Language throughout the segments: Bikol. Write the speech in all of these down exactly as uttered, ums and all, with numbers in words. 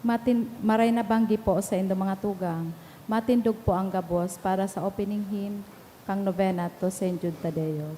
Matin-, maray na banggi po sa indo mga tugang. Matindog po ang gabos para sa opening hymn kan novena to Saint Jude Tadeo.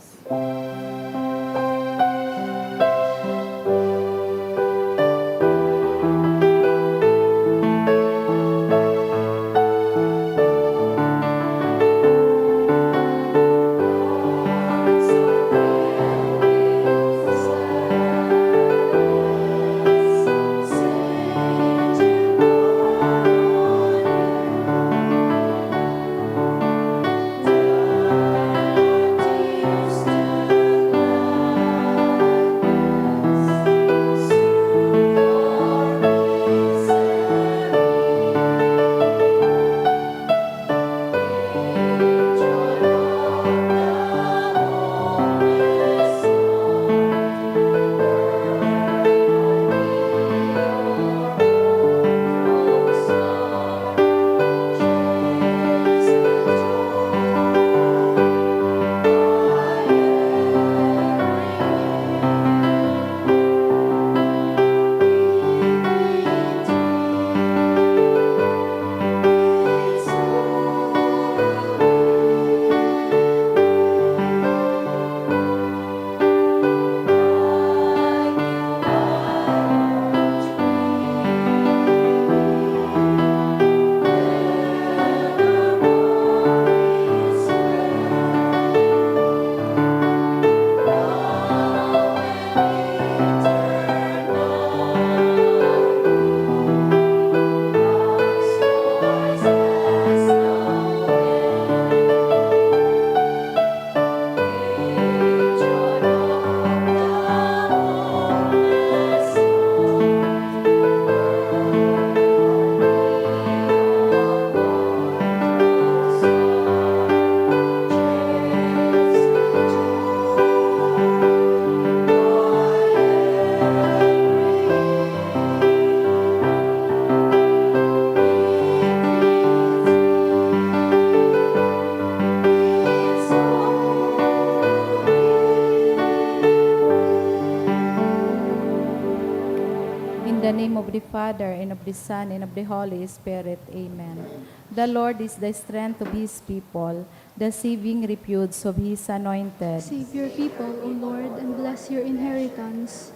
In the name of the Father, and of the Son, and of the Holy Spirit. Amen. The Lord is the strength of His people, the saving refuge of His anointed. Save your people, O Lord, and bless your inheritance.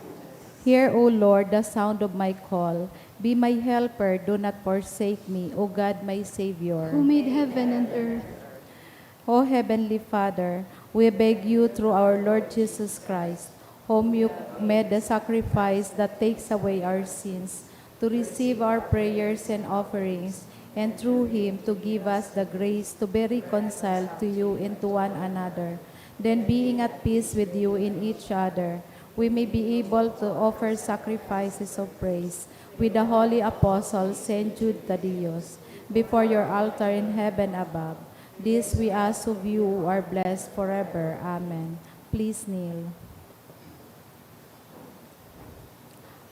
Hear, O Lord, the sound of my call. Be my helper, do not forsake me, O God, my Savior. Who made heaven and earth. O Heavenly Father, we beg you through our Lord Jesus Christ, whom you made the sacrifice that takes away our sins, to receive our prayers and offerings, and through him to give us the grace to be reconciled to you and to one another. Then, being at peace with you in each other, we may be able to offer sacrifices of praise with the holy apostle Saint Jude Tadeo before your altar in heaven above. This we ask of you who are blessed forever. Amen. Please kneel.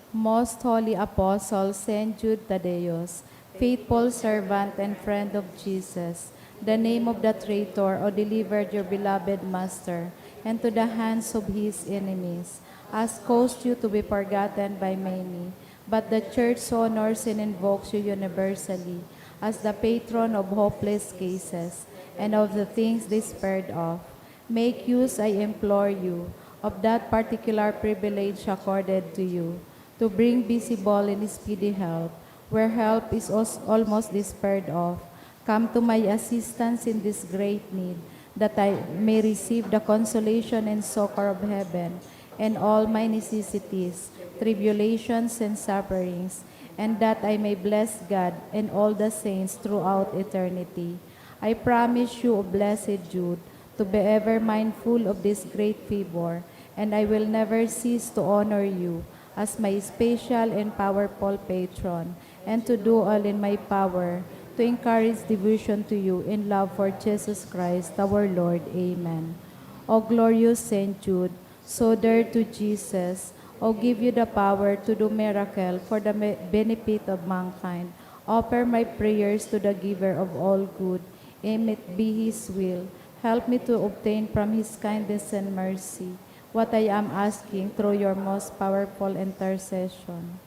Most Holy Apostle Saint Jude Tadeo, faithful servant and friend of Jesus, the name of the traitor who delivered your beloved Master into the hands of his enemies, has caused you to be forgotten by many, but the Church honors and invokes you universally as the patron of hopeless cases and of the things despaired of. Make use, I implore you, of that particular privilege accorded to you, to bring visible and speedy help where help is os-, almost despaired of. Come to my assistance in this great need, that I may receive the consolation and succor of heaven in all my necessities, tribulations, and sufferings, and that I may bless God and all the saints throughout eternity. I promise you, O blessed Jude, to be ever mindful of this great favor, and I will never cease to honor you as my special and powerful patron, and to do all in my power to encourage devotion to you in love for Jesus Christ our Lord. Amen. O glorious Saint Jude, so dear to Jesus, who give you the power to do miracle for the me-, benefit of mankind, offer my prayers to the Giver of all good, if it be His will, help me to obtain from His kindness and mercy what I am asking through your most powerful intercession.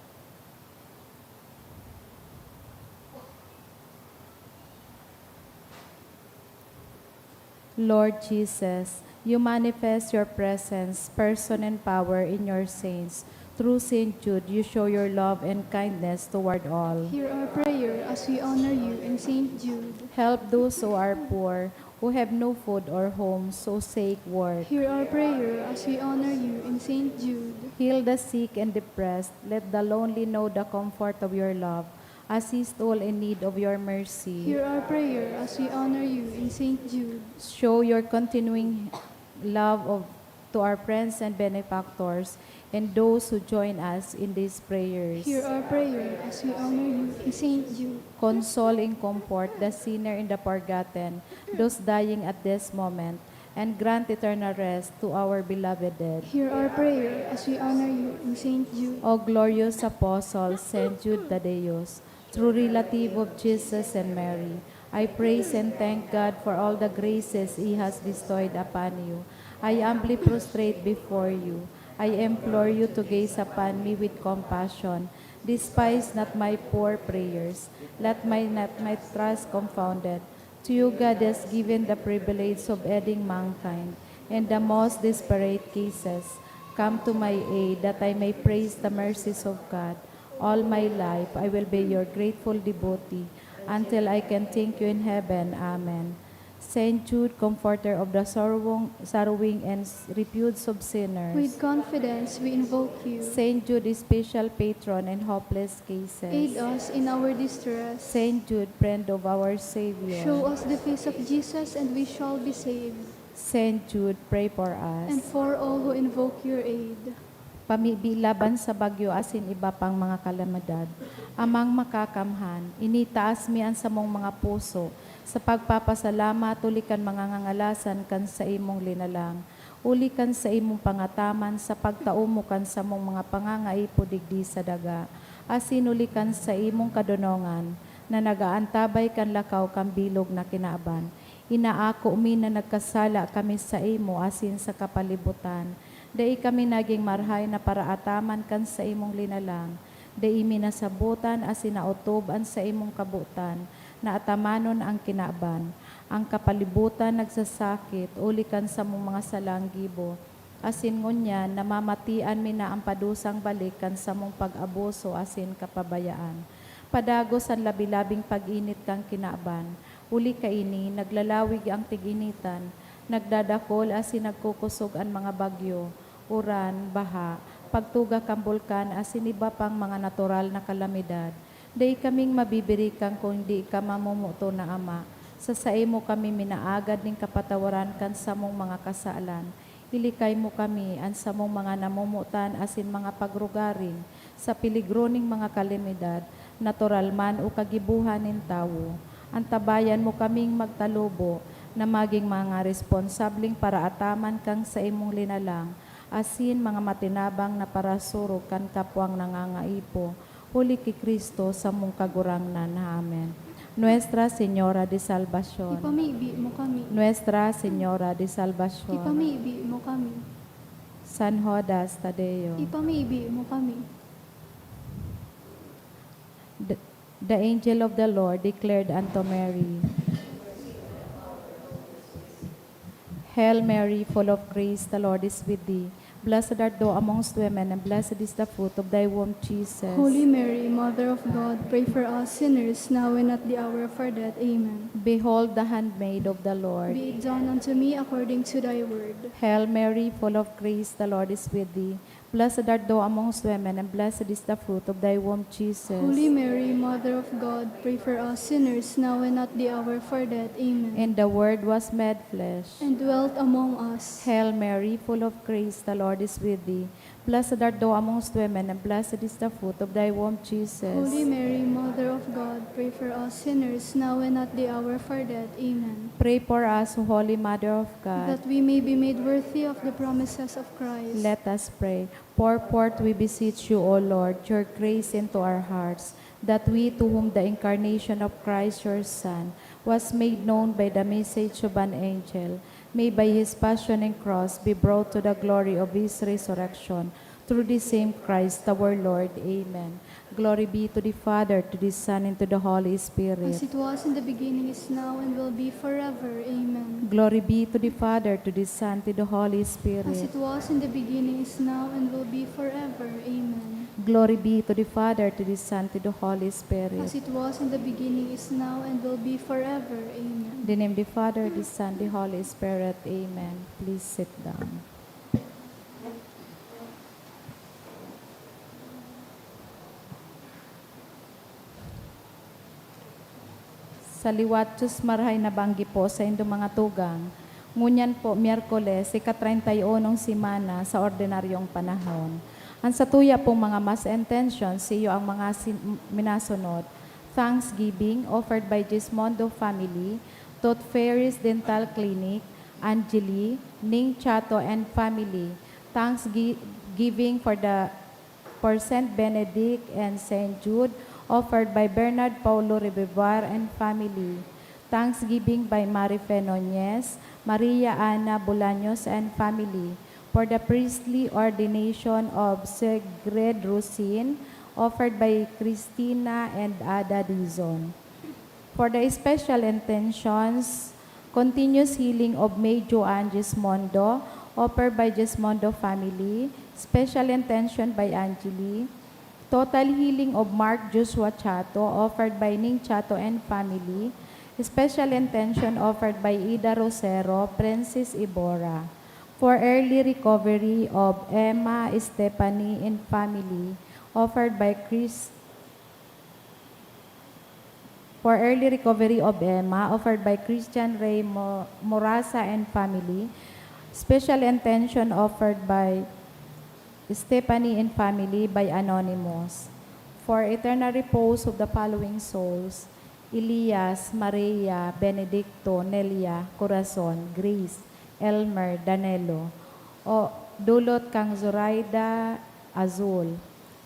Lord Jesus, you manifest your presence, person, and power in your saints. Through Saint Jude, you show your love and kindness toward all. Hear our prayer as we honor you in Saint Jude. Help those who are poor, who have no food or homes, who seek work. Hear our prayer as we honor you in Saint Jude. Heal the sick and depressed. Let the lonely know the comfort of your love. Assist all in need of your mercy. Hear our prayer as we honor you in Saint Jude. Show your continuing love of, to our friends and benefactors and those who join us in these prayers. Hear our prayer as we honor you in Saint Jude. Console and comfort the sinner and the forgotten, those dying at this moment, and grant eternal rest to our beloved dead. Hear our prayer as we honor you in Saint Jude. O glorious Apostle, Saint Jude Thaddeus, true relative of Jesus and Mary, I praise and thank God for all the graces He has bestowed upon you. I humbly prostrate before you. I implore you to gaze upon me with compassion. Despise not my poor prayers. Let my not my trust confounded. To you God has given the privilege of aiding mankind in the most desperate cases. Come to my aid that I may praise the mercies of God. All my life I will be your grateful devotee until I can thank you in heaven. Amen. Saint Jude, comforter of the sorrowing, sorrowing and s- refuse of sinners. With confidence we invoke you. Saint Jude, special patron in hopeless cases. Aid us in our distress. Saint Jude, friend of our Savior. Show us the face of Jesus and we shall be saved. Saint Jude, pray for us. And for all who invoke your aid. Pamibi laban sa bagyo asin iba pang mga kalamidad. Amang Makakamhan, initaas mi an samong mga puso sa pagpapasalamat huli kan mga ngangalasan kan saimong linalang, huli kan saimong pangataman sa pagtao mo kan samong mga pangangaipo digdi sa daga, asin huli kan saimong kadonongan na nag-aantabay kan lakaw kan bilog na kinaban. Inaako mi na nagkasala kami saimo asin sa kapalibutan. Dai kami nagin marahay na paraataman kan saimong linalang. Dai mi nasabotan asin naotob an saimong kabotan na atamanon an kinaban. An kapalibutan nagsasakit huli kan samong mga salang gibo, asin ngunyan namamatian mi na an padusang balik kan samong pag-abuso asin kapabayaan. Padagos an labi-labing pag-init kan kinaban. Huli kaini, naglalawig an tig-initan, nagdadakol asin nagkukosog an mga bagyo, uran, baha, pagtuga kan bulkan asin iba pang mga natural na kalamidad. Dai kaming mabibirikan kun di ka mamomoton na Ama. Sa saimo kami minaagad nin kapatawaran kan samong mga kasalan. Ilikay mo kami, an samong mga namomotan asin mga pagrugaring, sa peligro nin mga kalamidad, natural man o kagibohan nin tawo. Antabayan mo kaming magtalubo na magin mga responsableng paraataman kan saimong linalang, asin mga matinabang na parasurog kan kapwang nangangaipo, huli ki Cristo, samong Kagurangnan. Amen. Nuestra Señora de Salvacion. Ipamibi mo kami. Nuestra Señora de Salvacion. Ipamibi mo kami. San Judas Tadeo. Ipamibi mo kami. The, the angel of the Lord declared unto Mary, Hail Mary, full of grace, the Lord is with thee. Blessed art thou amongst women, and blessed is the fruit of thy womb, Jesus. Holy Mary, Mother of God, pray for us sinners, now and at the hour of our death. Amen. Behold the handmaid of the Lord. Be it done unto me according to thy word. Hail Mary, full of grace, the Lord is with thee. Blessed art thou amongst women, and blessed is the fruit of thy womb, Jesus. Holy Mary, Mother of God, pray for us sinners, now and at the hour of our death. Amen. And the Word was made flesh. And dwelt among us. Hail Mary, full of grace, the Lord is with thee. Blessed art thou amongst women, and blessed is the fruit of thy womb, Jesus. Holy Mary, Mother of God, pray for us sinners, now and at the hour of our death. Amen. Pray for us, O Holy Mother of God. That we may be made worthy of the promises of Christ. Let us pray. Pour forth, we beseech you, O Lord, your grace into our hearts, that we, to whom the incarnation of Christ your Son was made known by the message of an angel, may by his passion and cross be brought to the glory of his resurrection, Through the same Christ our Lord. Amen. Glory be to the Father, to the Son, and to the Holy Spirit. As it was in the beginning, is now, and will be forever. Amen. Glory be to the Father, to the Son, to the Holy Spirit. As it was in the beginning, is now, and will be forever. Amen. Glory be to the Father, to the Son, to the Holy Spirit. As it was in the beginning, is now, and will be forever. Amen. In the name of the Father, the Son, the Holy Spirit. Amen. Please sit down. Sa liwat Diyos marahay na banggi po sa indo mga tugang, ngunyan po, Miyerkules, ika-treinta y unong semana sa ordinaryong panahon. Ang satuya pong mga mass intentions, iyo ang mga sin- minasunod: thanksgiving offered by Gismondo family, Tooth Fairies Dental Clinic, Angeli, Ning Chato and family, thanksgiving for the for Saint Benedict and Saint Jude, offered by Bernard Paulo Revivar and family. Thanksgiving by Marife Noñez, Maria Ana Bolaños and family, for the priestly ordination of Sigrid Rusin, offered by Christina and Ada Dizon. For the special intentions, continuous healing of May Joan Gismondo, offered by Gismondo family, special intention by Angeli, total healing of Mark Joshua Chato, offered by Ning Chato and family, special intention offered by Ida Rosero, Princess Ibora, for early recovery of Emma Stephanie and family, offered by Chris for early recovery of Emma, offered by Christian Ray Mo- Morasa and family. Special intention offered by Stephanie and family by Anonymous. For eternal repose of the following souls: Elias, Maria, Benedicto, Nelia, Corazon, Grace, Elmer, Danilo, o dulot kan Zoraida Azul,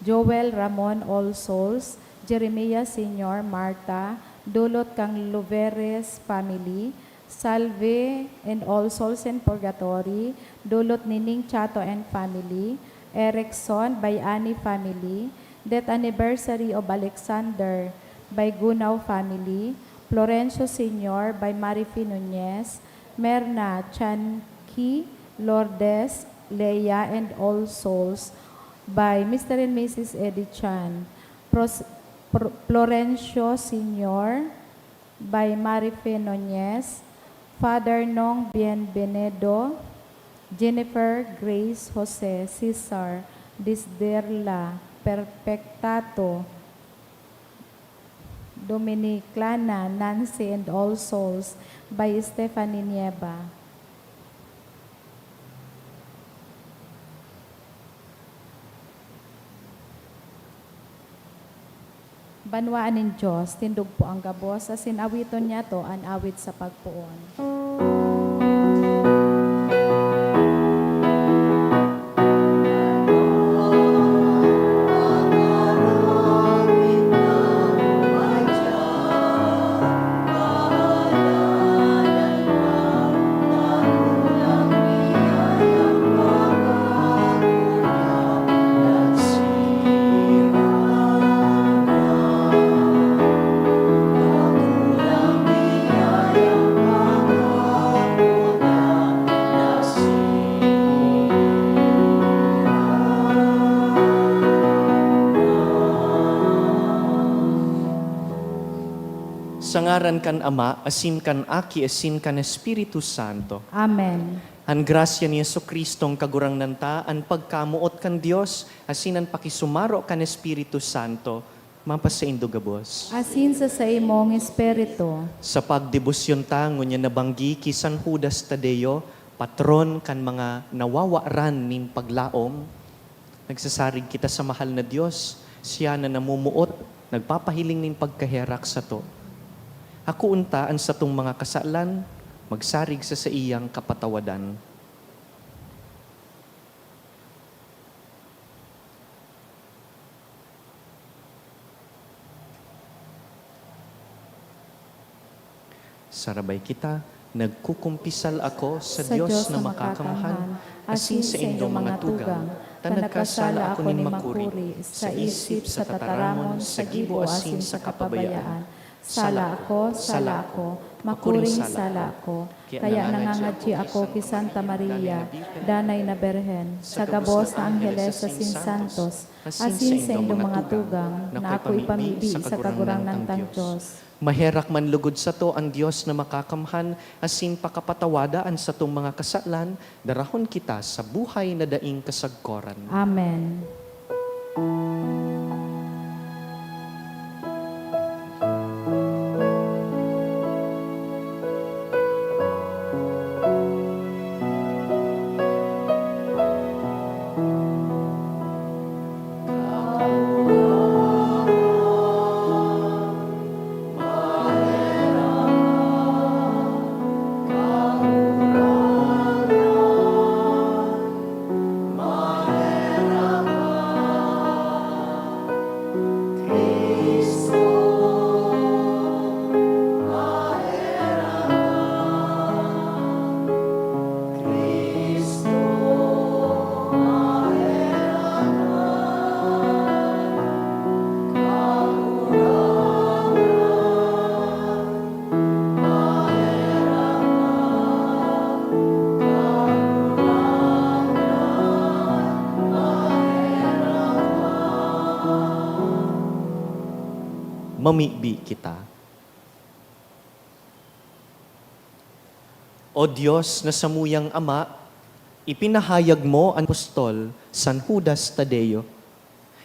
Joel, Ramon, All Souls, Jeremiah Senior, Martha, dulot kan Luveres family, Salve and All Souls in Purgatory, dulot ni Ning Chato and family, Erickson by Annie family, death anniversary of Alexander by Gunao family, Florencio Senior by Marifi Nunez, Merna, Chanki, Lourdes, Lea, and All Souls by Mister and Missus Eddie Chan, Pros- Pro- Florencio Senior by Marife Nunez, Father Nong Bienvenido, Jennifer, Grace, Jose, Cesar, Disderla, Perfectato, Dominiclana, Nancy, and All Souls by Stephanie Nieva. Banwaan nin Dios, tindog po ang gabos, asin awiton niyato an awit sa pagpoon. Sa ngaran kan Ama, asin kan Aki, asin kan Espiritu Santo. Amen. An grasya ni Jesu-Cristong Kagurangnan ta, an pagkamoot kan Dios, asin an pakisumaro kan Espiritu Santo, mapasaindo gabos. Asin sa saimong espiritu. Sa pagdebosyon ta ngunyan nabanggi ki San Judas Tadeo, patron kan mga nawawaran nin paglaom, nagsasarig kita sa mahal na Dios, siya na namumuot, nagpapahiling nin pagkaherak sato. Akoon ta an satong mga kasalan, magsarig sa saiyang kapatawadan. Sarabay kita, nagkukumpisal ako sa Dios na makakamhan, asin sa indong mga tugang, na nagkasala ako nin makuri, sa isip, sa tataramon, sa gibo asin sa kapabayaan. Sala ako, sala ako, makuring sala ako. Kaya nangangadyi ako ki Santa Maria, Danay na Birhen, sa gabos na angheles asin santos, asin saindong mga tugang, na ako ipamibi sa Kagurangnan tang Dios. Maherak man lugod sato an Dios na Makakamhan, asin pakapatawada an satong mga kasalan, darahon kita sa buhay na daing kasagkoran. Amen. Mamibi kita. O Dios na samuyang Ama, ipinahayag mo an apostol San Judas Tadeo.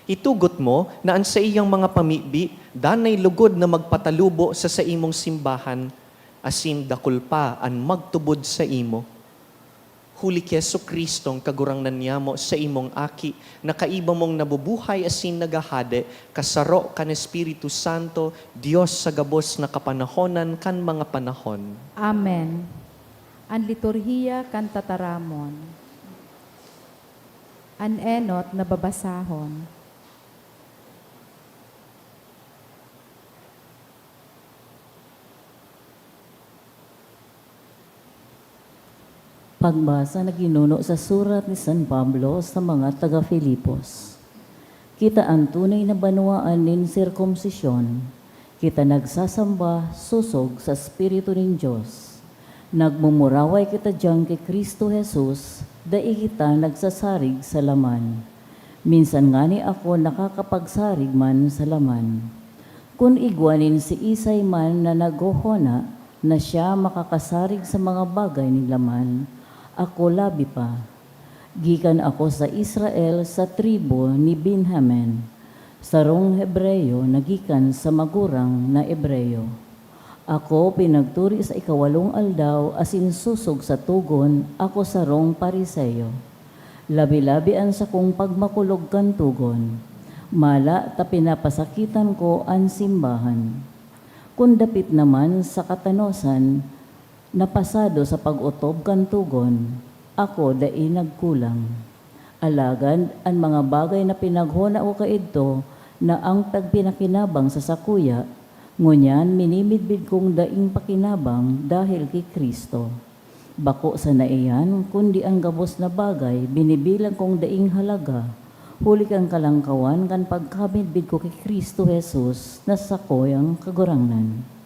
Itugot mo na an saiyang mga pamibi danay lugod na magpatalubo sa saimong simbahan, asin dakul pa an magtubod saimo. Huli ki Jesu-Cristong Kagurangnan niyamo, saimong Aki, na kaiba mong nabubuhay asin naghahade, kasaro kan Espiritu Santo, Dios sa gabos na kapanahonan kan mga panahon. Amen. An liturhiya kan tataramon. An enot na babasahon. Pagbasa na ginuno sa surat ni San Pablo sa mga taga Filipos. Kita an tunay na banwaan nin sirkumsisyon. Kita nagsasamba sosog sa Espiritu nin Dios. Nagmumuraway kita diyan ki Cristo Jesus, dai kita nagsasarig sa laman. Minsan ngani ako nakakapagsarig man sa laman. Kun igwa nin siisay man na naghohona na siya makakasarig sa mga bagay nin laman, ako labi pa. Gikan ako sa Israel, sa tribu ni Benjamin, sarong Hebreo na gikan sa magurang na Hebreo. Ako pinagturi sa ikawalong aldaw asin sosog sa togon, ako sarong Fariseo. Labi-labi an sakong pagmakulog kan togon. Mala ta pinapasakitan ko an simbahan. Kun dapit naman sa katanosan, napasado sa pag-otob kan togon, ako dai nagkulang. Alagad an mga bagay na pinaghona ko kaidto na ang pagpinakinabang sa sakuya, ngunyan minimidbid kong daing pakinabang dahel ki Cristo. Bako sana iyan, kundi an gabos na bagay binibilang kong daing halaga, huli kan kalangkawan kan pagkamidbid ko ki Cristo Jesus na sakuyang Kagurangnan.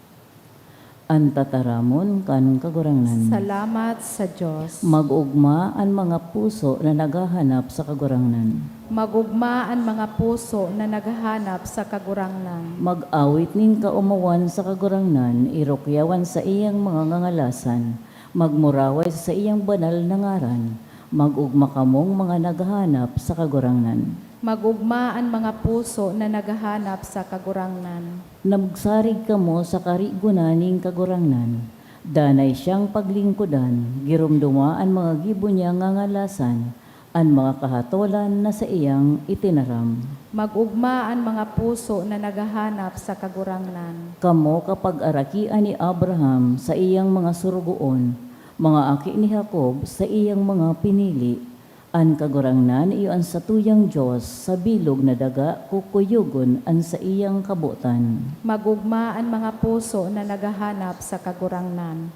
An tataramon kan Kagurangnan. Salamat sa Dios. Mag-ugma an mga puso na naghahanap sa Kagurangnan. Mag-ugma an mga puso na naghahanap sa Kagurangnan. Mag-awit nin kaomawan sa Kagurangnan, irukyaw an saiyang mga ngangalasan. Magmuraway sa saiyang banal na ngaran. Mag-ugma kamong mga naghahanap sa Kagurangnan. Mag-ugma an mga puso na naghahanap sa Kagurangnan. Nagsarig kamo sa karigonan nin Kagurangnan. Danay siyang paglingkodan, giromdoma an mga gibo niyang ngangalasan, an mga kahatolan na saiyang itinaram. Mag-ugma an mga puso na naghahanap sa Kagurangnan. Kamo kapagarakian ni Abraham, saiyang mga sorogoon, mga aki ni Jacob, saiyang mga pinili. An Kagurangnan iyo an satuyang Dios, sa bilog na daga kukuyogon an saiyang kabotan. Mag-ugma an mga puso na naghahanap sa Kagurangnan.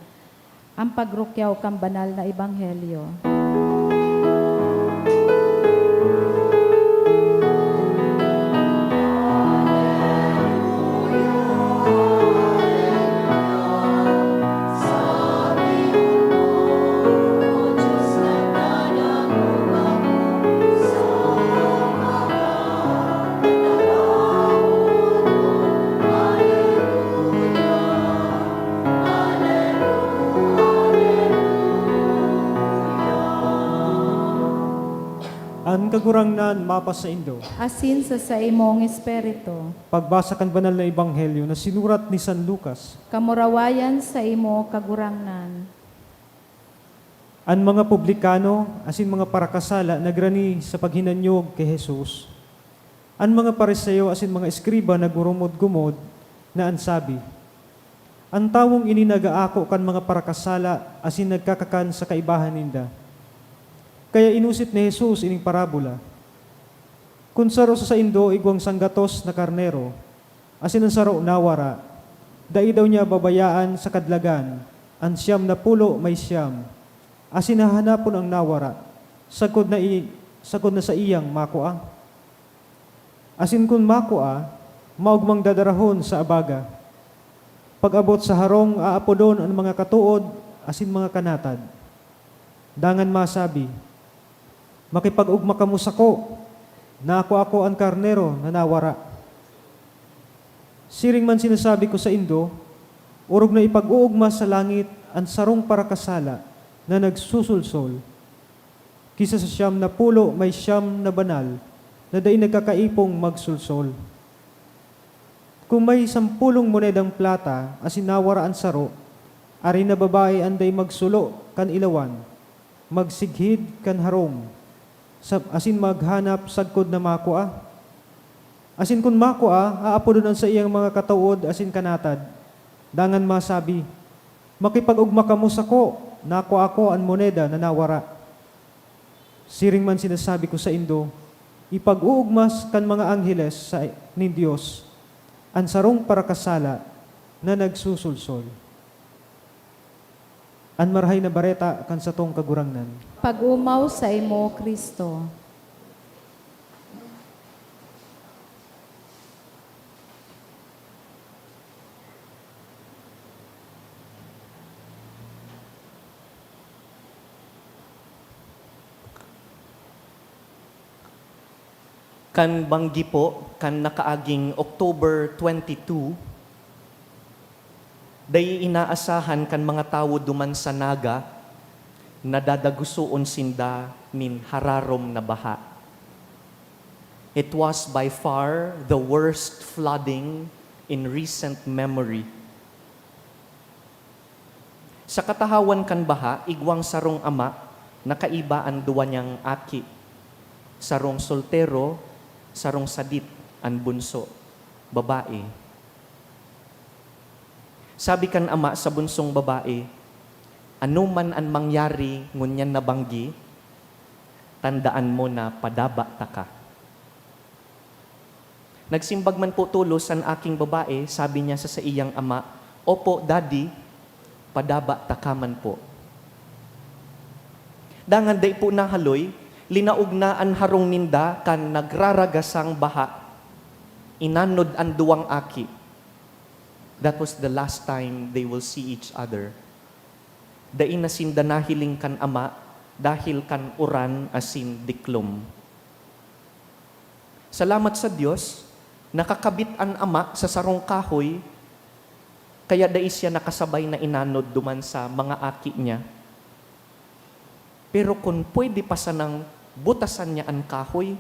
An pagrukyaw kan banal na ebanghelyo. An Kagurangnan mapasaindo. Asin sa saimong espiritu. Pagbasa kan Banal na Ebanghelyo na sinurat ni San Lucas. Kamurawayan saimo, Kagurangnan. An mga publikano asin mga parakasala nagrani sa paghinanyog ki Jesus. An mga Fariseo asin mga eskriba naggurumod-gumod na an sabi, "An tawong ini nag-aako kan mga parakasala asin nagkakakan sa kaibahan ninda." Kaya inosip ni Jesus ining parabola, "Kun saro sa saindo igwang sanggatos na karnero, asin an saro nawara, dai daw niya babayaan sa kadlagan an siyam na pulo may siyam, asin hahanapon an nawara, sagkod na i-, sagkod na saiyang makua? Asin kun makua, maogmang dadarahon sa abaga. Pag-abot sa harong, aapodon an mga katood asin mga kanatad. Dangan masabi, 'Makipag-ogma kamo sako, nakua ko an karnero na nawara.' Siring man sinasabi ko saindo, orog na ipag-oogma sa langit an sarong parakasala na nagsusulsol, ki sa siyam na pulo may siyam na banal na dai nagkakaipong magsulsol. Kun may sampolong monedang plata asin nawara an saro, arin na babae an dai magsulo kan ilawan, magsighid kan harong, sa, asin maghanap sagkod na makua? Asin kun makua, aapodon an saiyang mga katood asin kanatad, dangan masabi, 'Makipag-ogma kamo sako, nakua ko an moneda na nawara.' Siring man sinasabi ko saindo, ipag-oogma kan mga angheles sa, nin Dios an sarong parakasala na nagsusulsol." An Marahay na Bareta kan satong Kagurangnan. Pag-omaw saimo, Cristo. Kan banggi po kan nakaaging October twenty-two, dai inaasahan kan mga tawo duman sa Naga na dadagusoon sinda nin hararom na baha. It was by far the worst flooding in recent memory. Sa katahawan kan baha, igwang sarong ama na kaiba an duwa niyang aki. Sarong soltero, sarong sadit an bunso, babae. Sabi kan ama sa bunsong babae, "Anoman an mangyari ngunyan na banggi, tandaan mo na padaba taka." Nagsimbag man po tolos an aking babae, sabi niya sa saiyang ama, "Opo, Daddy, padaba taka man po." Dangan dai po nahaloy, linaog na an harong ninda kan nagraragasang baha. Inanod an duwang aki. That was the last time they will see each other. Dai na sinda nahiling kan ama dahil kan uran asin diklom. Salamat sa Dios, nakakabit an ama sa sarong kahoy, kaya dai siya nakasabay na inanod duman sa mga aki niya. Pero kun pwede pa sanang butasan niya an kahoy,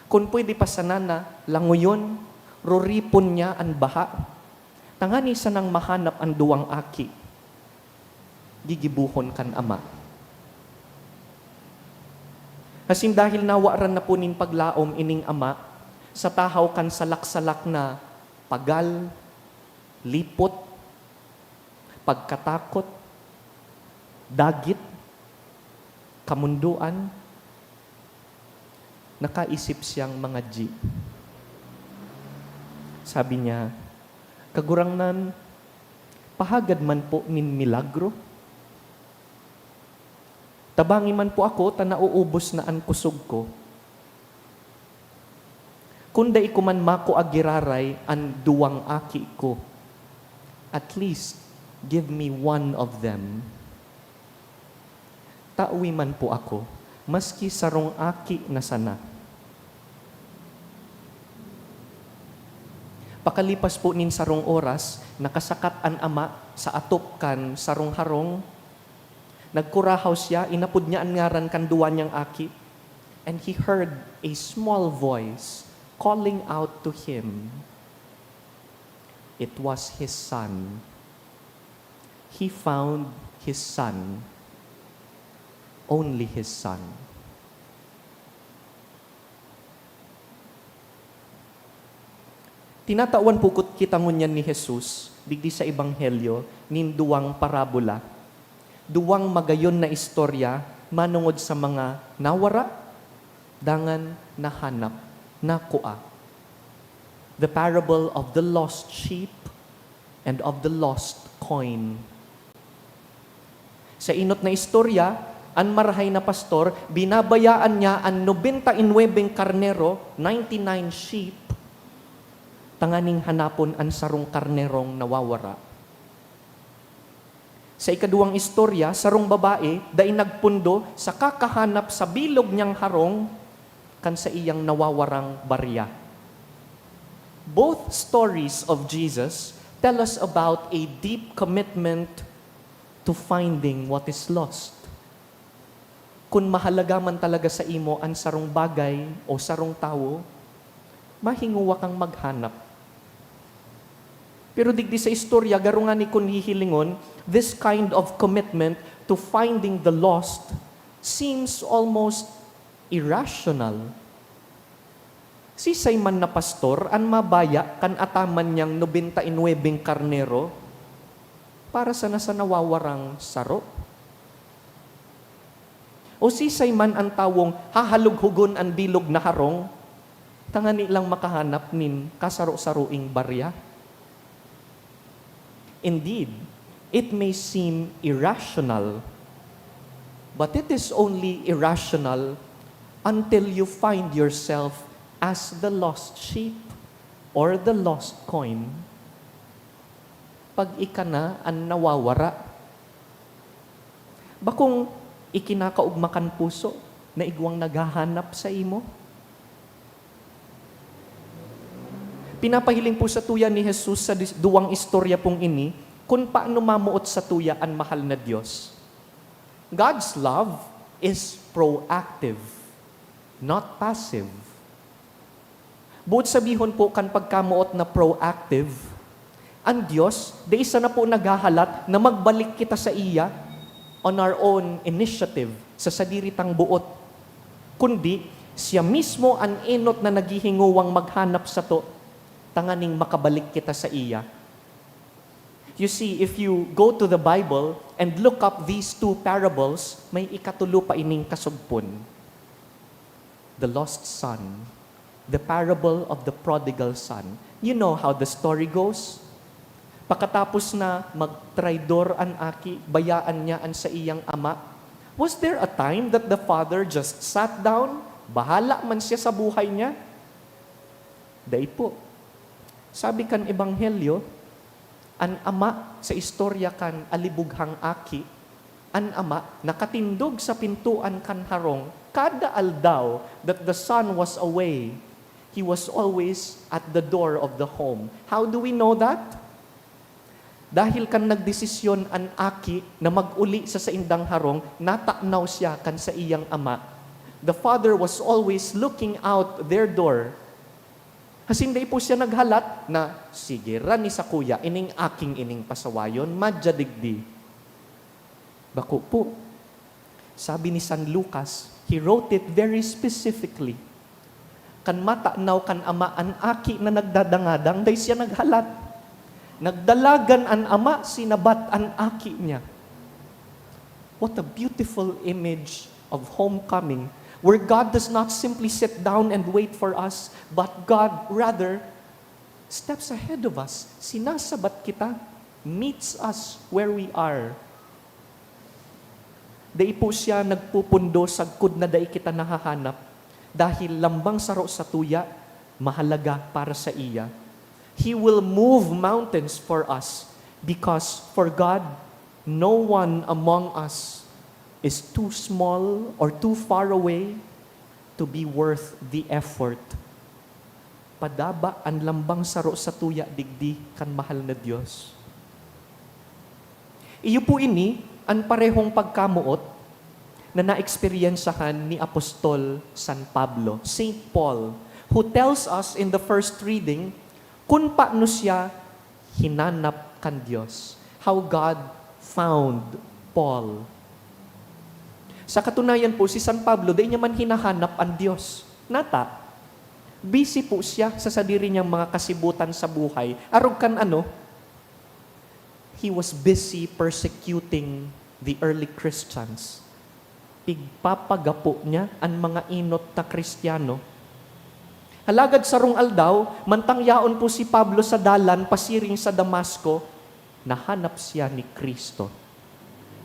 kun pwede pa sana na langoyon, ruripon niya an baha, tangani sanang mahanap an duwang aki, gigibohon kan ama. Asin dahil nawaran na po nin paglaom ining ama sa tahaw kan salak-salak na pagal, lipot, pagkatakot, dagit, kamundoan, nakaisip siyang mangadyi. Sabi niya, "Kagurangnan, pahagad man po nin milagro. Tabangi man po ako ta nauubos na an kusog ko. Kun dai ko man makua giraray an duwang aki ko, at least give me one of them. Tawi man po ako, maski sarong aki na sana." Pakalipas po nin sarong oras, nakasakat an ama sa atop kan sarong harong. Nagkurahaw siya, inapod niya an ngaran kan duwa niyang aki. And he heard a small voice calling out to him. It was his son. He found his son, only his son. Tinatawan po kita ngunyan ni Jesus, digdi sa Ebanghelyo, nin duwang parabola. Duwang magayon na istorya manongod sa mga nawara, dangan nahanap, nakua. The parable of the lost sheep and of the lost coin. Sa enot na istorya, an marahay na pastor, binabayaan niya an nobenta y nuebeng karnero, ninety-nine sheep, tanganing hanapon an sarong karnerong nawawara. Sa ikaduwang istorya, sarong babae dai nagpundo sa kakahanap sa bilog niyang harong kan saiyang nawawarang barya. Both stories of Jesus tell us about a deep commitment to finding what is lost. Kun mahalaga man talaga sa imo an sarong bagay o sarong tawo, mahingowa kang maghanap. Pero digdi sa istorya, garo ngani kun hihilingon, this kind of commitment to finding the lost seems almost irrational. Sisay man na pastor an mabaya kan ataman niyang nobenta y nuebeng karnero para sana sa nawawarang saro? O sisay man an tawong hahalughugon an bilog na harong tangani lang makahanap nin kasaro-saroing barya? Indeed, it may seem irrational, but it is only irrational until you find yourself as the lost sheep or the lost coin. Pag ika na an nawawara, bakong ikinakaogma kan puso na igwang naghahanap sa imo? Pinapahiling po satuya ni Jesus sa dis-, duwang istorya pong ini kun paano mamoot satuya an mahal na Dios. God's love is proactive, not passive. Boot sabihon po kan pagkamoot na proactive, an Dios dai sana po naghahalat na magbalik kita saiya on our own initiative, sa sadiri tang boot, kundi siya mismo an enot na naghihingowang maghanap sato tanganing makabalik kita saiya. You see, if you go to the Bible and look up these two parables, may ikatulo pa ining kasugpon. The lost son, the parable of the prodigal son. You know how the story goes? Pakatapos na magtraidor an aki, bayaan niya an saiyang ama. Was there a time that the father just sat down? Bahala man siya sa buhay niya? Dai po. Sabi kan Ebanghelyo, an ama sa istorya kan alibughang aki, an ama nakatindog sa pintoan kan harong kada aldaw that the son was away. He was always at the door of the home. How do we know that? Dahil kan nagdesisyon an aki na mag-uli sa saindang harong, natanaw siya kan saiyang ama. The father was always looking out their door. Asin dai po siya naghalat na, "Sige ra ni sakuya, ining aking ining pasawayon, madya digdi." Bako po. Sabi ni San Lucas, he wrote it very specifically. Kan matanaw kan ama an aki na nagdadangadang, dai siya naghalat. Nagdalagan an ama, sinabat an aki niya. What a beautiful image of homecoming, where God does not simply sit down and wait for us, but God, rather, steps ahead of us. Sinasabat kita, meets us where we are. Dai po siya nagpupundo sagkod na dai kita nahahanap, dahil lambang saro satuya, mahalaga para saiya. He will move mountains for us, because for God, no one among us is too small or too far away to be worth the effort. Padaba an lambang saro satuya digdi kan mahal na Dios. Iyo po ini an parehong pagkamoot na naeksperyensyahan ni Apostol San Pablo, Saint Paul, who tells us in the first reading kun paano siya hinanap kan Dios, how God found Paul. Sa katunayan po, si San Pablo, dai niya man hinahanap an Dios. Nata, busy po siya sa sadiri niyang mga kasibutan sa buhay. Arog kan ano, he was busy persecuting the early Christians. Pigpapagapo niya an mga enot na Kristiyano. Alagad sarong aldaw, mantang yaon po si Pablo sa dalan pasiring sa Damasco, nahanap siya ni Cristo.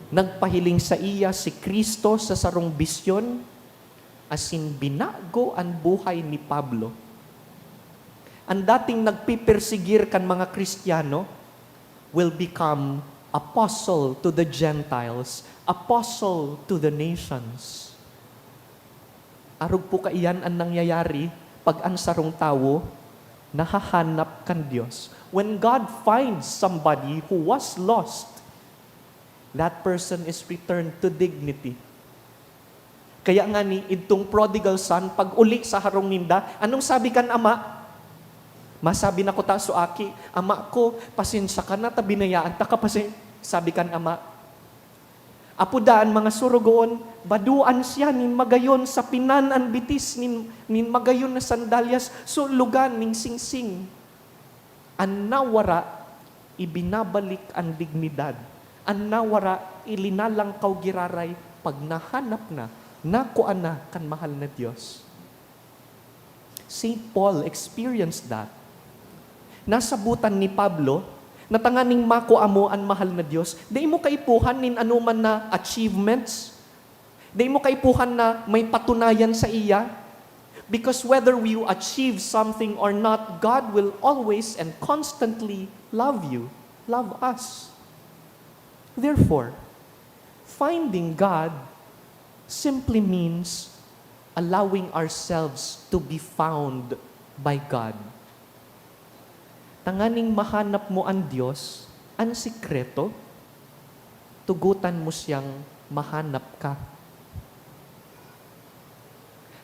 Nagpahiling saiya si Cristo sa sarong bisyon, asin binago an buhay ni Pablo. An dating nagpipersigir kan mga Kristiyano will become apostle to the Gentiles, apostle to the nations. Arog po kaiyan an nangyayari pag an sarong tawo nahahanap kan Dios. When God finds somebody who was lost, that person is returned to dignity. Kaya ngani, idtong prodigal son, pag-uli sa harong ninda, anong sabi kan ama? Masabi na kuta so aki, "Ama ko, pasensya ka na ta binayaan ta ka." Pasen-, sabi kan ama, "Apo daa an mga sorogoon, badoan siya nin magayon, sapinan an bitis nin, nin magayon na sandalyas, sulogan nin singsing." An nawara, ibinabalik an dignidad. An nawara, ilinalangkaw giraray. Pag nahanap na, nakua na kan mahal na Dios. Saint Paul experienced that. Nasabotan ni Pablo na tanganing makua mo an mahal na Dios, dai mo kaipuhan nin anoman na achievements, dai mo kaipuhan na may patunayan saiya. Because whether you achieve something or not, God will always and constantly love you, love us. Therefore, finding God simply means allowing ourselves to be found by God. Tanganing mahanap mo an Dios, an sikreto, tugotan mo siyang mahanap ka.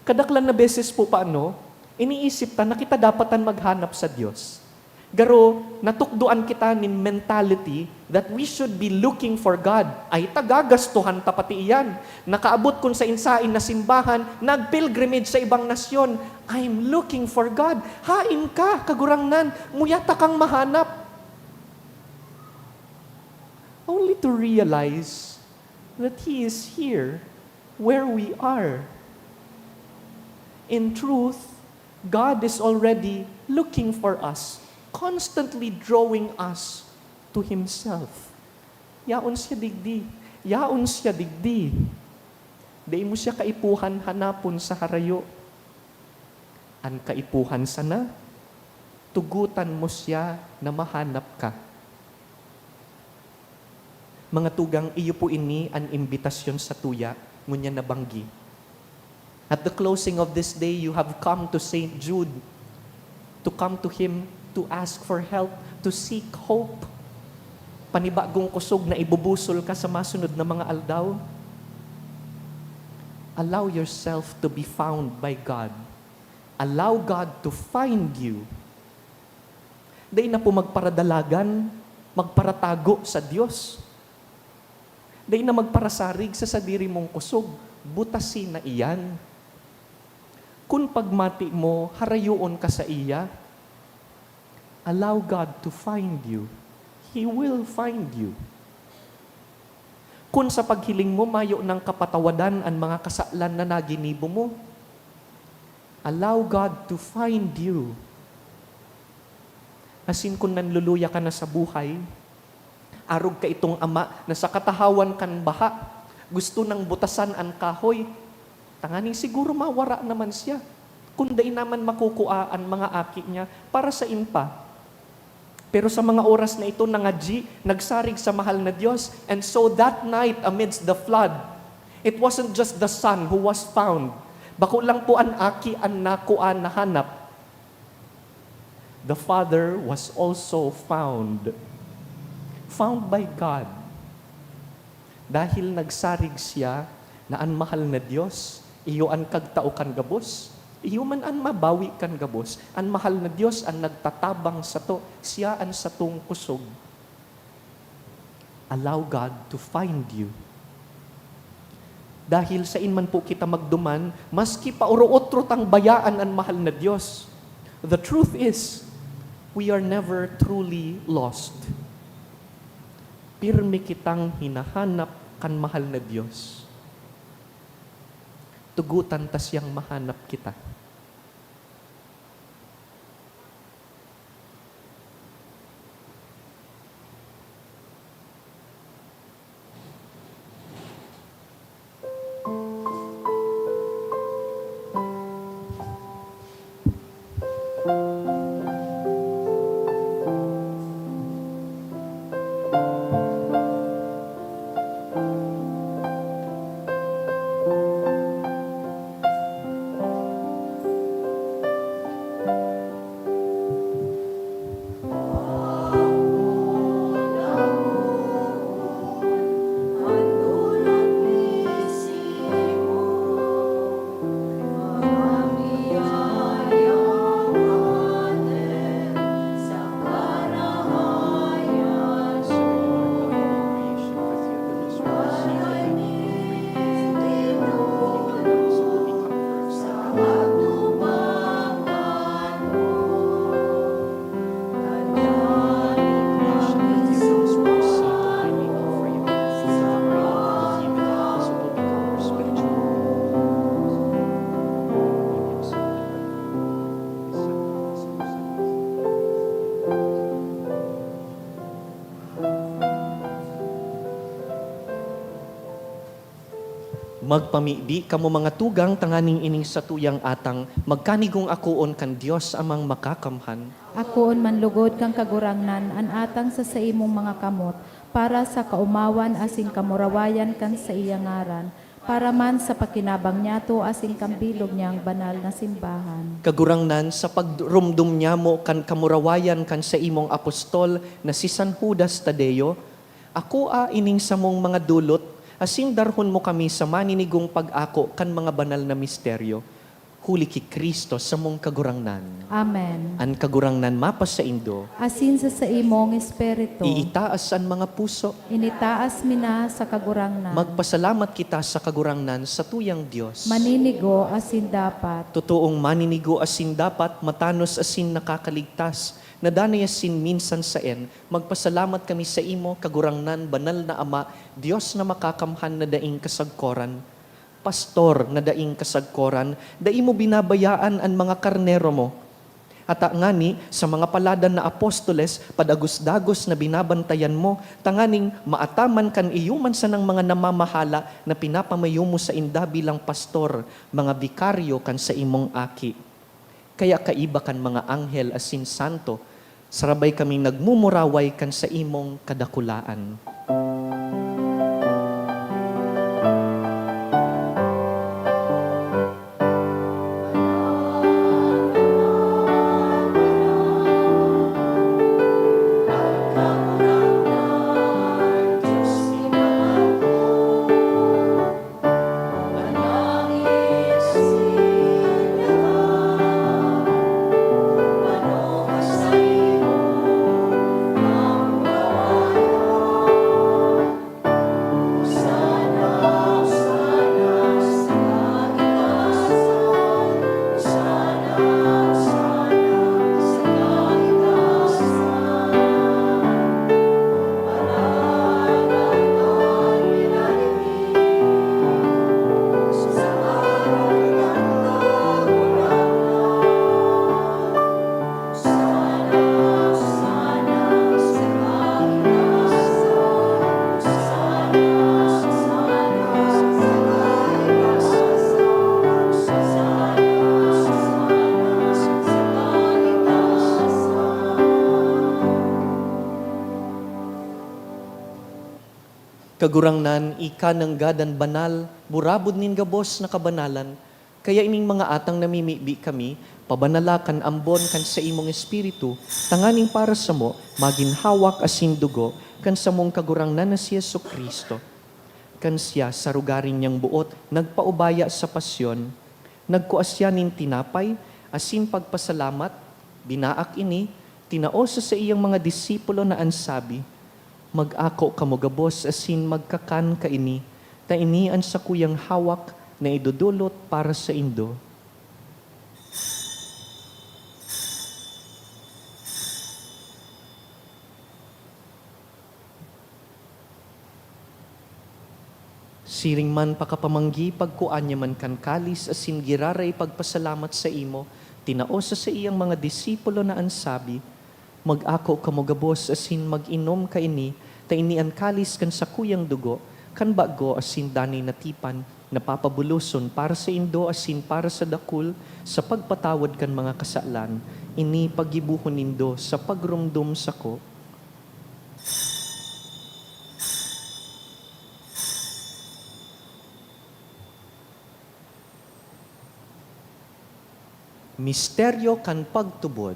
Kadaklan na beses po paano, iniisip ta na kita dapat an maghanap sa Dios. Garo, natukdoan kita nin mentality that we should be looking for God. Ay, ta gagastohan ta pati iyan. Nakaabot kun sain-sain na simbahan, nag-pilgrimage sa ibang nasyon. "I'm looking for God." Hain ka, Kagurangnan, muya ta kang mahanap. Only to realize that He is here where we are. In truth, God is already looking for us, constantly drawing us to Himself. Yaon siya digdi. Yaon siya digdi. Dai mo siya kaipuhan hanapon sa harayo. An kaipuhan sana, tugotan mo siya na mahanap ka. Mga tugang, iyo po ini an imbitasyon sa tuya, ngunyan na banggi. At the closing of this day, you have come to Saint Jude, to come to him, to ask for help, to seek hope. Panibagong kusog na ibubusol ka sa masunod na mga aldaw. Allow yourself to be found by God. Allow God to find you. Dai na po magparadalagan, magparatago sa Dios. Dai na magparasarig sa sadiri mong kusog, butasi na iyan. Kun pagmati mo, harayoon ka saiya, allow God to find you. He will find you. Kun sa paghiling mo, mayo nang kapatawadan an mga kasalan na naginibo mo, allow God to find you. Asin kun nanluluya ka na sa buhay, arog kaitong ama na sa katahawan kan baha, gusto nang butasan an kahoy, tanganing siguro mawara naman siya, kun dai naman makukua an mga aki niya para sain pa. Pero sa mga oras na ito, nangadyi, nagsarig sa mahal na Dios. And so that night, amidst the flood, it wasn't just the son who was found. Bako lang po an aki an nakua, nahanap. The father was also found. Found by God. Dahil nagsarig siya Na an mahal na Dios, iyo an kagtao kan gabos, iyo man an mabawi kan gabos. An mahal na Dios an nagtatabang sato, siya an satong kusog. Allow God to find you. Dahil sain man po kita magduman, maski paoro-otro tang bayaan an mahal na Dios, the truth is, we are never truly lost. Pirmi kitang hinahanap kan mahal na Dios. Tugutan ta siyang mahanap kita. Magpamibi kamo, mga tugang, tanganing ining satuyang atang magkanigong akoon kan Dios Amang Makakamhan. Akoon man logod kan Kagurangnan an atang sa saimong mga kamot, para sa kaomawan asin kamurawayan kan saiyang ngaran, para man sa pakinabang niyato asin kan bilog niyang banal na simbahan. Kagurangnan, sa pagromdom niyamo kan kamurawayan kan saimong apostol na si San Judas Tadeo, akoa ining samong mga dolot, asin darhon mo kami sa maninigong pag-ako kan mga banal na misteryo, huli ki Cristo, samong Kagurangnan. Amen. An Kagurangnan mapasaindo. Asin sa saimong espiritu. Iitaas an mga puso. Initaas mi na sa Kagurangnan. Magpasalamat kita sa Kagurangnan, satuyang Dios. Maninigo asin dapat. Totoong maninigo asin dapat, matanos asin nakakaligtas, na danay asin minsan saen, magpasalamat kami saimo, Kagurangnan, Banal na Ama, Dios na Makakamhan na daing kasagkoran. Pastor na daing kasagkoran, dai mo binabayaan an mga karnero mo. Ata ngani, sa mga paladan na apostoles, padagos-dagos na binabantayan mo, tanganing maataman kan iyo man sanang mga namamahala na pinapamayo mo sainda bilang pastor, mga bikaryo kan saimong Aki. Kaya kaiba kan mga anghel asin santo, sarabay kaming nagmumuraway kan saimong kadakulaan. Kagurangnan, ika nanggad an banal, burabod nin gabos na kabanalan, kaya ining mga atang namimibi kami, pabanala kan ambon kan saimong Espiritu, tanganing para samo magin hawak asin dugo kan samong Kagurangnan na si Jesu-Cristo. Kan siya sa rogaring niyang boot nagpaubaya sa pasyon, nagkua siya nin tinapay asin pagpasalamat, binaak ini, tinao sa saiyang mga disipulo na an sabi, "Mag-ako kamo gabos asin magkakan kaini, ta ini an sakuyang hawak na idodolot para saindo." Siring man pakapamanggi, pagkua niya man kan kalis asin giraray pagpasalamat saimo, tinao sa saiyang mga disipulo na an sabi, "Mag-ako kamo gabos asin mag-inom kaini, ta ini an kalis kan sakuyang dugo, kan bago asin danay na tipan, na papabuloson para saindo asin para sa dakul sa pagpatawad kan mga kasalan. Ini paggibohon nindo sa pagromdom sako." Misteryo kan pagtubod.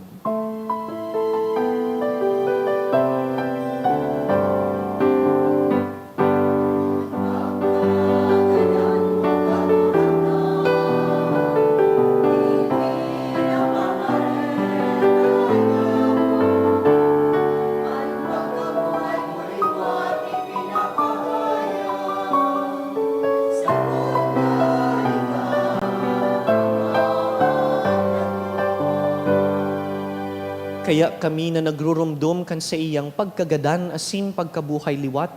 Kaya kami na nagruromdom kan saiyang pagkagadan asin pagkabuhay liwat,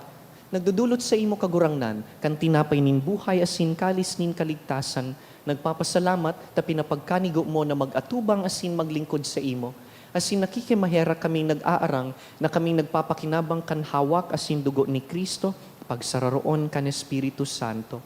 nagdodolot saimo, Kagurangnan, kan tinapay nin buhay asin kalis nin kaligtasan, nagpapasalamat ta pinapagkanigo mo na mag-atubang asin maglingkod saimo. Asin nakikimaherak kaming nag-aarang na kaming nagpapakinabang kan hawak asin dugo ni Cristo, pagsararoon kan Espiritu Santo.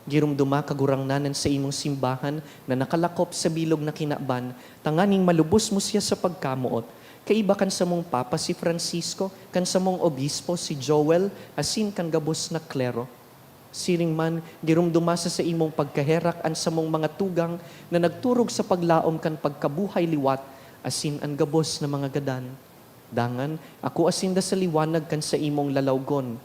Giromdoma, Kagurangnan, an saimong simbahan na nakalakop sa bilog na kinaban, tanganing malubos mo siya sa pagkamoot, kaiba kan samong Papa si Francisco, kan samong Obispo si Joel, asin kan gabos na klero. Siring man, giromdoma sa saimong pagkaherak an samong mga tugang na nagturog sa paglaom kan pagkabuhay liwat asin an gabos na mga gadan. Dangan, akoa sinda sa liwanag kan saimong lalawgon.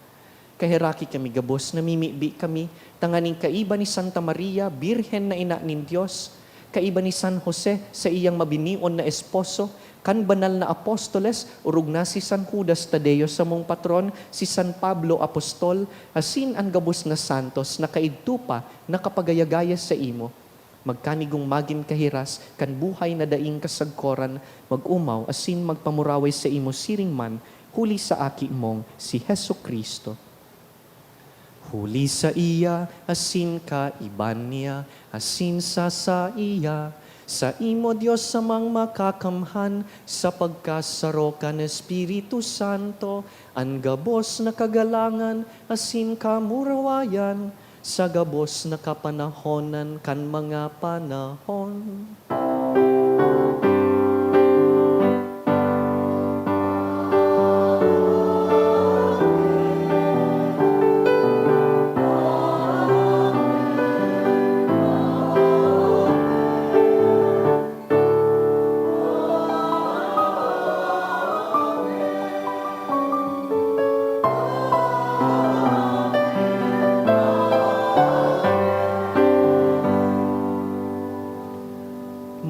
Kaheraki kami gabos, namimibi kami, tanganing kaiba ni Santa Maria, Birhen na ina nin Dios, kaiba ni San Jose, saiyang mabinion na esposo, kan banal na apostoles, orog na si San Judas Tadeo, samong patron, si San Pablo Apostol, asin an gabos na santos na kaidto pa nakapagayagaya saimo. Magkanigong magin kahiras kan buhay na daing kasagkoran, mag-omaw asin magpamuraway saimo siring man, huli sa Aki mong si Jesu-Cristo. Huli saiya, asin kaiba niya, asin sa saiya, saimo, Dios Amang Makakamhan, sa pagkasaro kan Espiritu Santo, an gabos na kagalangan asin kamurawayan, sa gabos na kapanahonan kan mga panahon.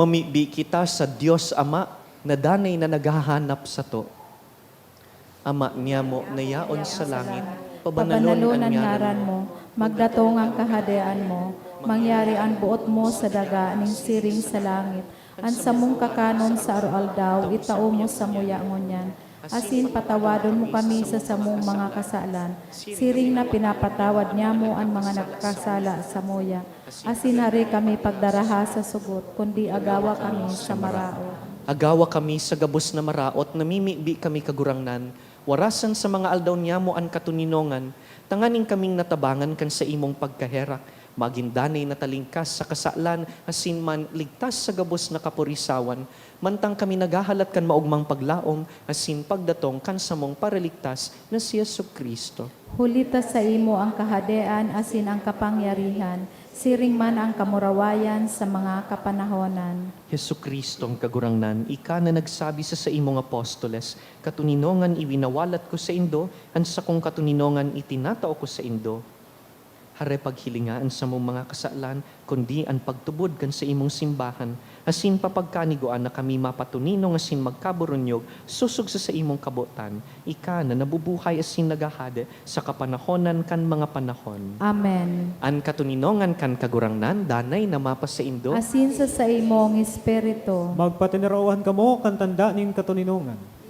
Mamibi kita sa Dios Ama na danay na naghahanap sato. Ama niamo na yaon sa langit, pabanalon an ngaran mo, magdatong an kahadean mo, mangyari an boot mo sa daga nin siring sa langit. An samong kakanon sa aroaldaw, itao mo samuya ngunyan. Asin patawadon mo kami sa samong mga kasalan, siring na pinapatawad niamo an mga nagkasala samuya. Asin hari kami pagdaraha sa sugot, kundi agawa kami sa maraot. Agawa kami sa gabos na maraot, namimibi kami, Kagurangnan, warasan sa mga aldaw niamo an katoninongan, tanganing kaming natabangan kan saimong pagkaherak, magin danay na talingkas sa kasalan asin man ligtas sa gabos na kaporisawan, mantang kami naghahalat kan maogmang paglaom asin pagdatong kan samong Paraligtas na si Jesu-Cristo. Huli ta saimo an kahadean asin an kapangyarihan, siring man an kamurawayan sa mga kapanahonan. Jesu-Cristong Kagurangnan, ika na nagsabi sa saimong apostoles, "Katoninongan iwinawalat ko saindo, an sakong katoninongan itinatao ko saindo." Aray paghilinga an samong mga kasalan, kundi an pagtubod kan saimong simbahan, asin papagkanigwaan na kami mapatoninong asin magkaburunyog sosog sa saimong kabotan, ika na nabubuhay asin naghahade sa kapanahonan kan mga panahon. Amen. An katoninongan kan Kagurangnan danay na mapasaindo. Asin sa saimong espiritu. Magpatinarawan kamo kan tanda nin katoninongan.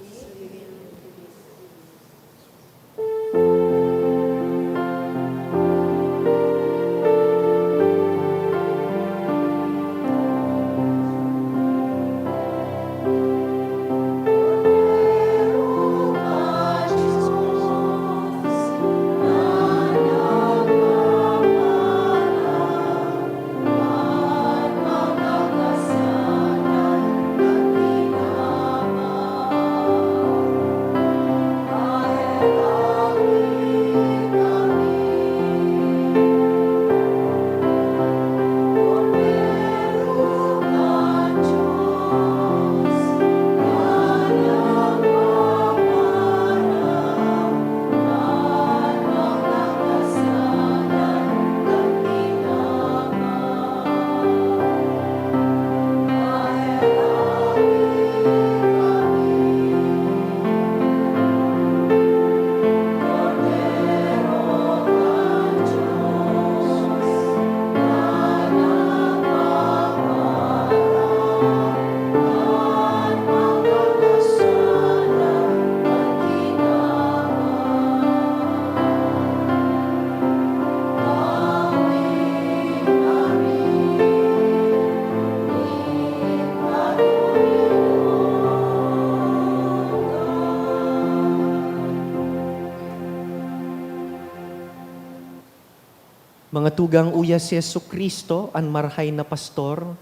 Mga tugang, uya si Jesu-Cristo, an Marahay na Pastor.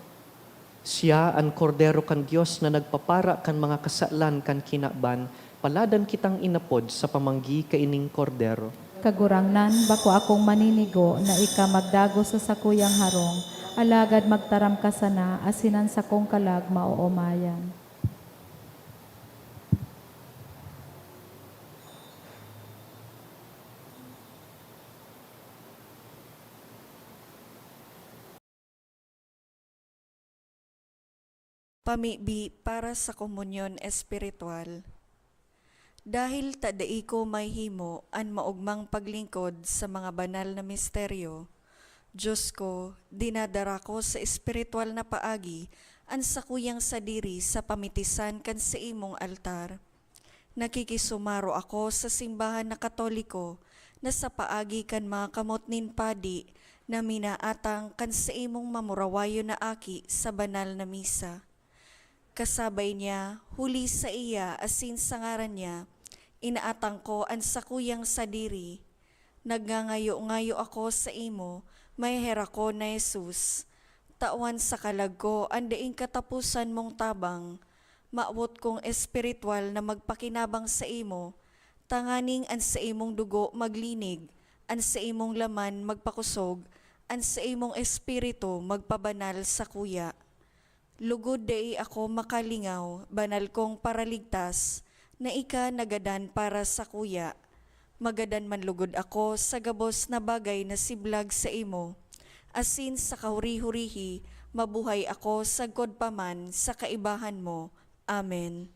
Siya an Kordero kan Dios na nagpapara kan mga kasalan kan kinaban. Paladan kitang inapod sa pamanggi kaining Kordero. Kagurangnan, bako akong maninigo na ika magdagos sa sakuyang harong, alagad magtaram ka sana, asin an sakong kalag maoomayan. Pamibi para sa komunyon espiritual. Dahil ta dai ko mahihimo an maogmang paglingkod sa mga banal na misteryo, Dios ko, dinadara ko sa espiritual na paagi an sakuyang sadiri sa pamitisan kan saimong altar. Nakikisumaro ako sa simbahan na Katoliko na sa paagi kan mga kamot nin padi na minaatang kan saimong mamurawayon na aki sa banal na misa. Kasabay niya, huli saiya asin sa ngaran niya, inaatang ko an sakuyang sadiri. Nagngangayo-ngayo ako saimo, maheherakon na Jesus. Tawan sa kalag ko an daing kataposan mong tabang. Mawot kong espiritual na magpakinabang saimo, tanganing an saimong dugo maglinig, an saimong laman magpakosog, an saimong espiritu magpabanal sakuya. Lugod dai ako makalingaw, banal kong Paraligtas, na ika nagadan para sakuya. Magadan man lugod ako sa gabos na bagay na siblag saimo, asin sa kahuri-hurihi mabuhay ako sagkod pa man sa kaibahan mo. Amen.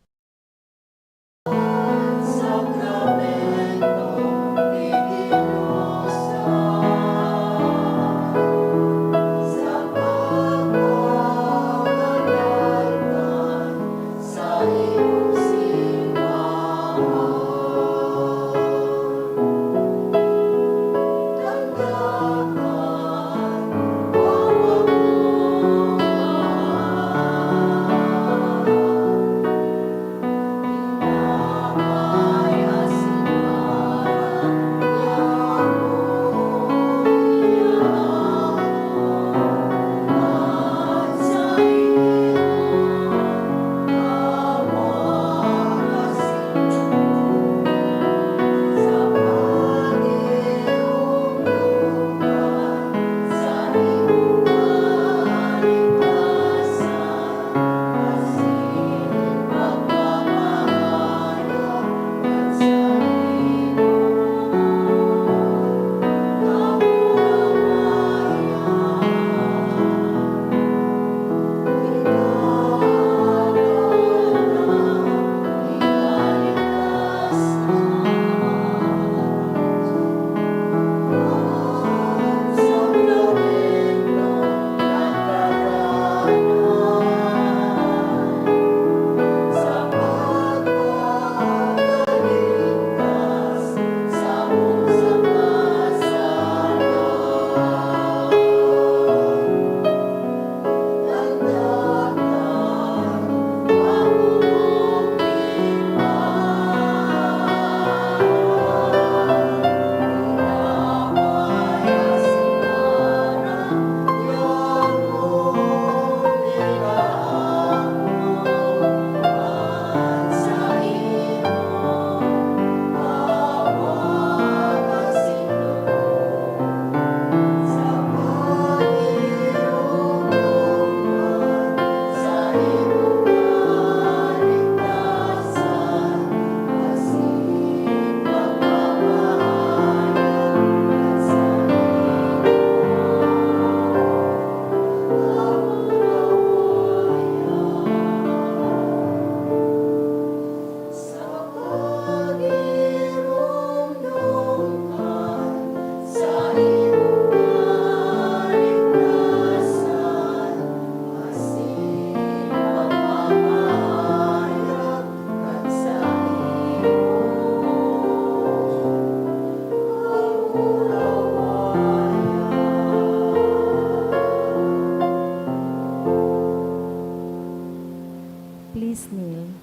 Please kneel.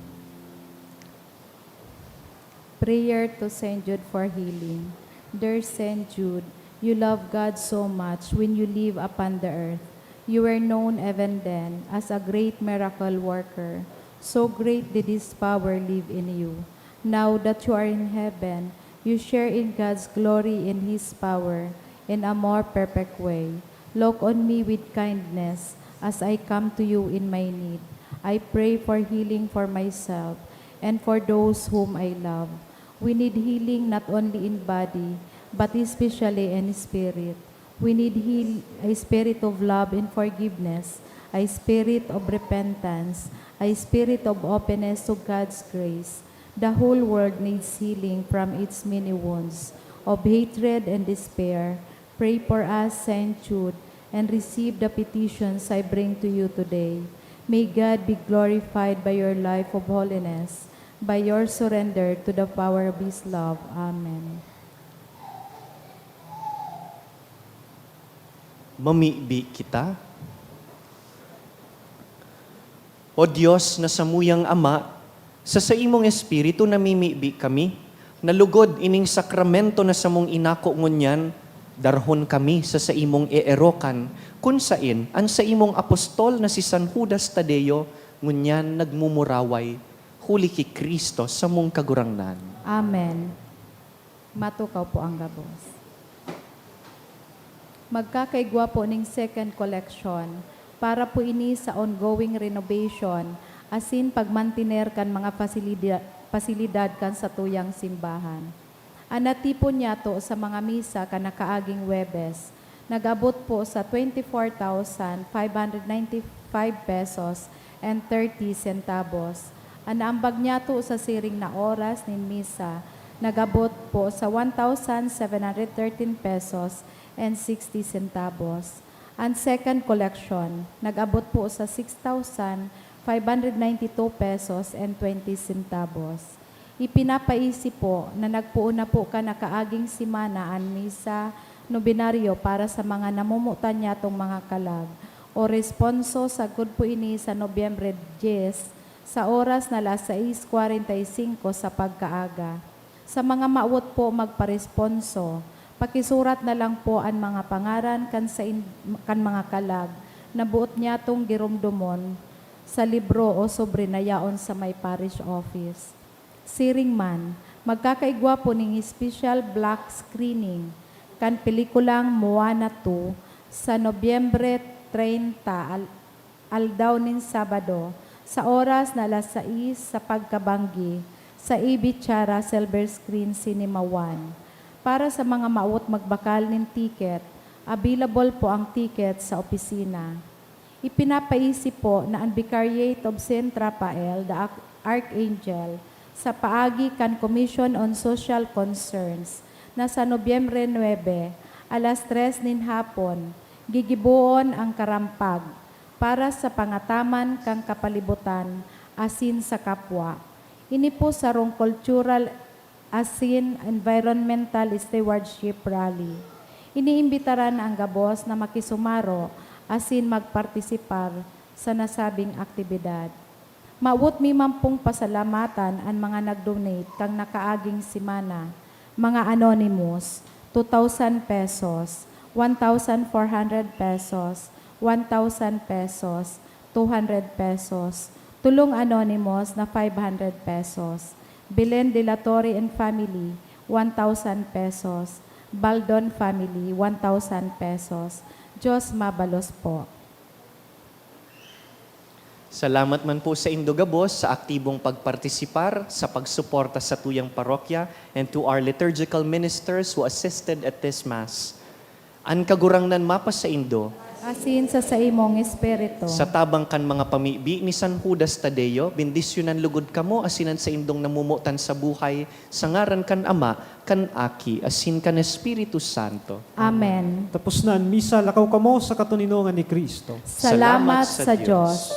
Prayer to Saint Jude for healing. Dear Saint Jude, you love God so much when you live upon the earth. You were known even then as a great miracle worker. So great did His power live in you. Now that you are in heaven, you share in God's glory and His power in a more perfect way. Look on me with kindness as I come to you in my need. I pray for healing for myself and for those whom I love. We need healing not only in body, but especially in spirit. We need heal, a spirit of love and forgiveness, a spirit of repentance, a spirit of openness to God's grace. The whole world needs healing from its many wounds of hatred and despair. Pray for us, Saint Jude, and receive the petitions I bring to you today. May God be glorified by your life of holiness, by your surrender to the power of His love. Amen. Mamibi kita. O Dios na samuyang Ama, sa saimong Espiritu namimibi kami, na lugod ining sakramento na samong inako ngunyan, darhon kami sa saimong eerokan, kun saen an saimong apostol na si San Judas Tadeo ngunyan nagmumuraway, huli ki Cristo samong Kagurangnan. Amen. Matukaw po ang gabos. Magkakaigwa po ning second collection para po ini sa ongoing renovation asin pagmantiner kan mga pasilida-, pasilidad kan satuyang simbahan. An natipon niyato sa mga misa kan nakaaging Huwebes, nag-abot po sa twenty-four thousand five hundred ninety-five pesos and thirty centavos. An naambag niyato sa siring na oras nin misa, nag-abot po sa one thousand seven hundred thirteen pesos and sixty centavos. An second collection, nag-abot po sa six thousand five hundred ninety-two pesos and twenty centavos. Ipinapaisip po na nagpoon na po kan nakaaging semana an misa nobenaryo para sa mga namomotan niyatong mga kalag o responso, sagkod po ini sa Nobyembre dyes, sa oras na alas sais kwarenta y singko sa pagkaaga. Sa mga mawot po magparesponso, pakisurat na lang po an mga pangaran kan sain-, kan mga kalag na boot niyatong giromdomon sa libro o sobre na yaon sa may parish office. Siring man, magkakaigwa po ning special block screening kan pelikulang Moana two sa Nobyembre treinta, al-, aldaw nin Sabado, sa oras na alas sais sa pagkabanggi, sa A B Tiara Silver Screen Cinema One. Para sa mga mawot magbakal nin ticket, available po ang ticket sa opisina. Ipinapaisip po na an Vicariate of Saint Raphael the Arch-, Archangel sa paagi kan Commission on Social Concerns na sa Nobyembre nuebe, alas tres nin hapon, gigiboon ang karampag para sa pangataman kan kapalibutan asin sa kapwa. Ini po sarong cultural asin environmental stewardship rally. Iniimbitaran an gabos na makisumaro asin magpartisipar sa nasabing aktibidad. Mawot mi man pong pasalamatan an mga nag-donate kan nakaaging semana, mga anonymous, two thousand pesos, one thousand four hundred pesos, one thousand pesos, two hundred pesos, tulong anonymous na five hundred pesos, Belen de la Torre and family, one thousand pesos, Baldon family, one thousand pesos. Diyos mabalos po. Salamat man po saindo gabos sa aktibong pagpartisipar sa pagsuporta sa tuyang parokya and to our liturgical ministers who assisted at this Mass. An Kagurangnan mapasaindo. Asin sa saimong espiritu. Sa tabang kan mga pamibi ni San Judas Tadeo, bendisyonan lugod kamo asin an saindong namomotan sa buhay, sa ngaran kan Ama, kan Aki, asin kan Espiritu Santo. Amen. Tapos na an misa, lakaw kamo sa katoninongan ni Cristo. Salamat sa Dios.